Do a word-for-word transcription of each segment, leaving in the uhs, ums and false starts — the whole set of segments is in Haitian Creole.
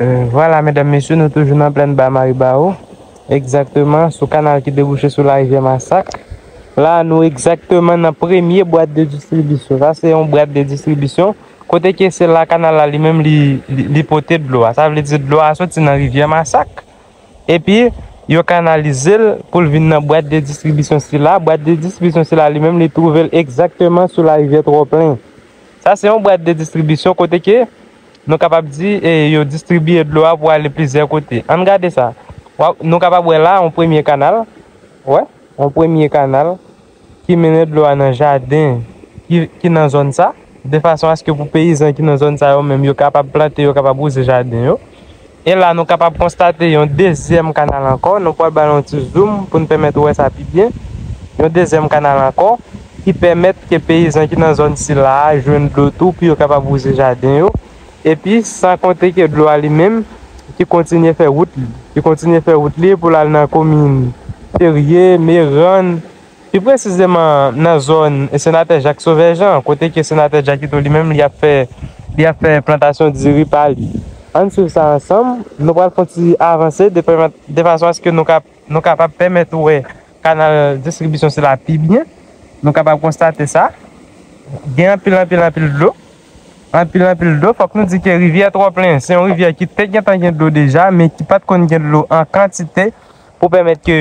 Vwala, medam, mesye, nou toujou nan plèn Ba Maribawo, egzakteman sou kanal ki debouche sou larivyè Masak. La, nou egzakteman nan premye bwat de distribisyon. Sa se yon bwat de distribisyon kote ke se la kanal la li menm li, li, li pote dlo a. Sa vle di dlo a soti nan rivyè Masak. Epi, yo kanalize l pou l vin nan bwat de distribisyon sila. Bwat de distribisyon sila li menm, li twouve l egzakteman sou larivyè Twòplen. Sa se yon bwat de distribisyon kote ke nou kapab di, e, yo distribiye dlo a pou ale plizyè kote. Ann gade sa. W a, nou kapab wè la, yon premye kanal. Wè, yon premye kanal ki mennen dlo a nan jaden ki, ki nan zòn sa, de fason aske pou peyizan ki nan zòn sa yo menm, yo kapab plante, yo kapab wouze jaden yo. E la, nou kapab konstate yon dezyèm kanal ankò. Nou pral ba l yon ti zoom pou n pèmèt ou wè sa pi byen. Yon dezyèm kanal ankò ki pèmèt ke peyizan ki nan zòn sila a jwenn dlo tou pou yo kapab wouze jaden yo. Epi, san konte ke dlo a li menm, ki kontinye fè wout li. Ki kontinye fè wout li pou l al nan komin Ferye, Merann, pi presizeman nan zòn senatè Jak Sovè Jan, kote ke senatè Jackito li menm li ap fè, li ap fè plantasyon diri pa li. Ann swiv sa ansanm, nou pral fè yon ti avanse de, de fason aske nou ka, nou kapab pèmèt ou wè kanal distribisyon sila pi byen. Nou kapab konstate sa. Gen anpil, anpil, anpil dlo. Anpil, anpil dlo. Fòk nou di ke rivyè Twòplen, se yon rivyè ki te gentan gen dlo deja, men ki pa t konn gen dlo an kantite pou pèmèt ke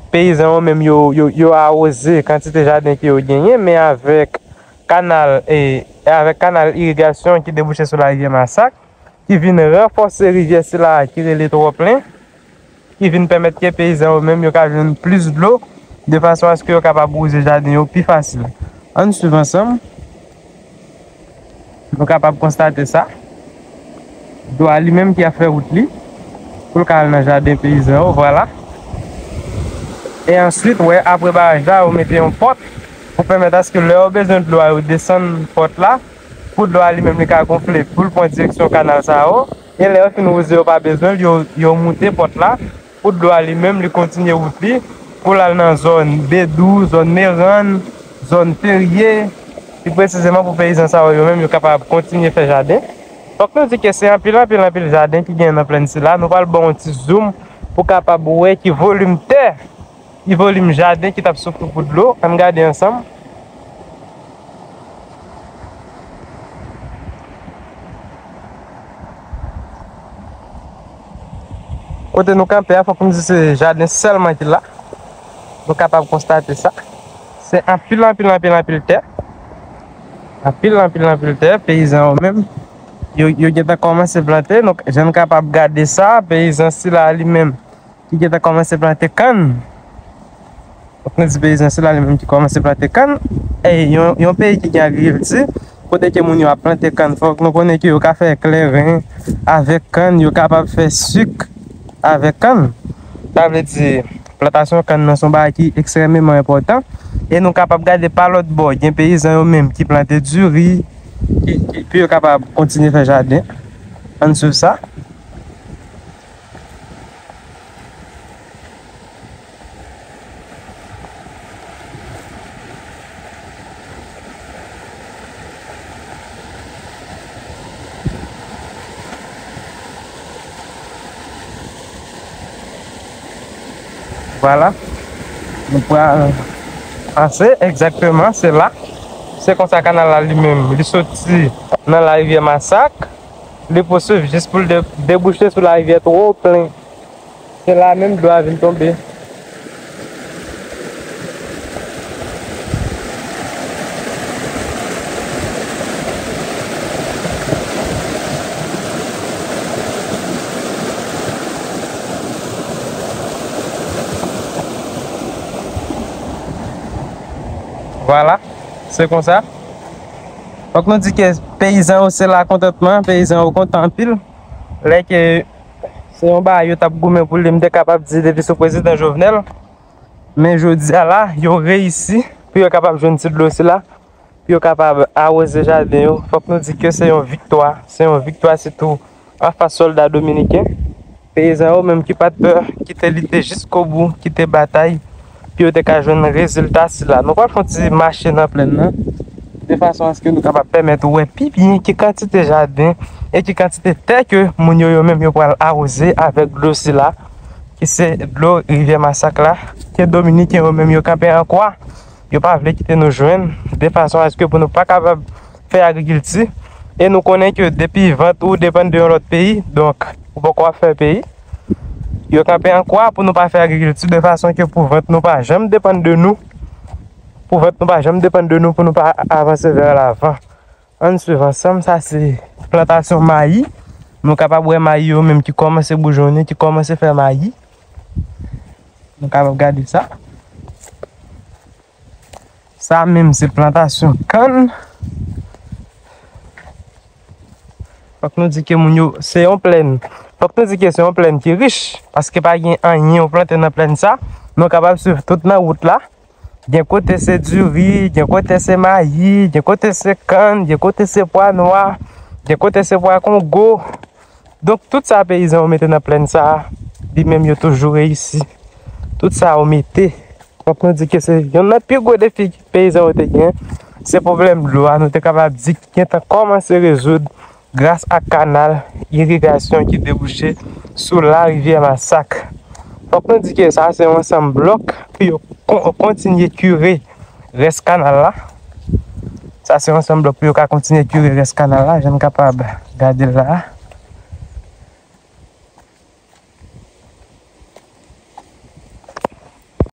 peyizan yo menm yo, yo, yo awoze kantite jaden ke yo genyen, men avèk kanal, e, e avèk kanal irigasyon ki debouche sou larivyè Masak, ki vin ranfòse rivyè sila a ki rele Twòplen, ki vin pèmèt ke peyizan yo menm yo ka jwenn plis dlo, de fason aske yo kapab wouze jaden yo pi fasil. Ann swiv ansanm. Nou kapab konstate sa. Dlo a li menm ki ap fè wout li pou l ka al nan jaden peyizan yo, vwala. E answit, wè, apre baraj la, yo mete yon pòt pou pèmèt aske lè yo bezwen dlo a, yo desann pòt la, pou dlo a li menm li ka gonfle, pou l pran direksyon kanal sa yo. E lè yo fin wouze, yo pa bezwen l, yo, yo moute pòt la. Pou dlo a li menm, li kontinye wout li pou l al nan zòn Bedou, zòn Merann, zòn Ferye, pi presizeman pou peyizan sa yo, yo menm yo kapab kontinye fè jaden. Fòk nou di ke se anpil, anpil, anpil jaden ki genyen nan plèn sila. Nou pral ba w yon ti zoom pou w kapab wè ki volim tè, ki volim jaden ki t ap soufri pou dlo. Ann gade ansanm. Kote nou kanpe a, fòk nou di se jaden sèlman ki la. Nou kapab konstate sa. Se anpil, anpil, anpil, anpil tè. Anpil, anpil, anpil tè. Peyizan yo menm, yo, yo gentan kòmanse plante. Nou, jan n kapab gade sa, peyizan sila li menm, ki gentan kòmanse plante kann. Fòk nou di peyizan sila li menm ki kòmanse plante kann. E yon, yon peyi ki gen agrikilti, kote ke moun yo ap plante kann, fòk nou konnen ke yo ka fè kleren avèk kann, yo kapab fè sik avèk kann. Sa vle di, plantasyon kann nan se yon bagay ki ekstrèmeman enpòtan. E nou kapab gade pa lòt bò, gen peyizan yo menm ki plante diri, ki, ki, pou yo kapab kontinye fè jaden. Ann swiv sa. Vwala. Nou pral pase egzakteman, se la. Se konsa kanal la li menm, li soti nan larivyè Masak, li pouswiv jis pou l de-, debouche sou larivyè Twòplen. Se la menm dlo a vin tonbe. Vwala, se konsa. Fòk nou di ke peyizan yo se lakontantman, peyizan yo kontan anpil. Lè ke se yon bagay yo t ap goumen pou li, m te kapab di depi sou prezidan Jovenel. Men jodi a la, yo reyisi pou yo kapab jwenn ti dlo sila, pou yo kapab awoze jaden yo. Fòk nou di ke se yon viktwa, se yon viktwa sitou anfas sòlda dominiken. Peyizan yo menm ki pa t pè, ki te lite jiskobou, ki te batay pou yo te ka jwenn rezilta sila. Nou pral fè yon ti mache nan plèn nan. de fason aske nou kapab pèmèt ou wè pi byen ki kantite jaden e ki kantite tè ke moun yo, yo menm yo pral awoze avèk dlo sila, ki se dlo Rivyè Masak la, ke Dominiken yo menm yo kanpe an kwa. Yo pa vle kite nou jwenn, de fason aske pou nou pa kapab fè agrikilti. E nou konnen ke depi vant ou depann de yon lòt peyi, donk ou poko ap fè peyi. Yo kanpe an kwa pou nou pa fè agrikilti, de fason ke pou vant nou pa janm depann de nou. Pou vant nou pa janm depann de nou, pou nou pa avanse vè lavan. Ann swiv ansanm, sa se plantasyon mayi. Nou kapab wè mayi yo menm ki kòmanse boujonnen, ki kòmanse fè mayi. Nou kapab gade sa. Sa menm se plantasyon kann. Fòk nou di ke moun yo, se yon plèn. Fòk nou di ke se yon plèn ki rich, paske pa gen anyen yo plante nan plèn sa. Nou kapab swiv tout nan wout la. Gen kote se diri, gen kote se mayi, gen kote se kann, gen kote se pwa nwa, gen kote se pwa kongo. Donk, tout sa peyizan yo mete nan plèn sa a, li menm yo toujou reyisi. Tout sa yo mete. Fòk nou di ke se youn nan pi gwo defi peyizan yo te gen, se pwoblèm dlo a, nou te kapab di ki gentan kòmanse rezoud gras ak kanal irigasyon ki debouche sou larivyè Masak. Fòk nou di ke sa se yon ansanm blòk pou yo kon-, kontinye kire rès kanal la. Sa se yon ansanm blòk pou yo ka kontinye kire rès kanal la, jan n kapab gade l la.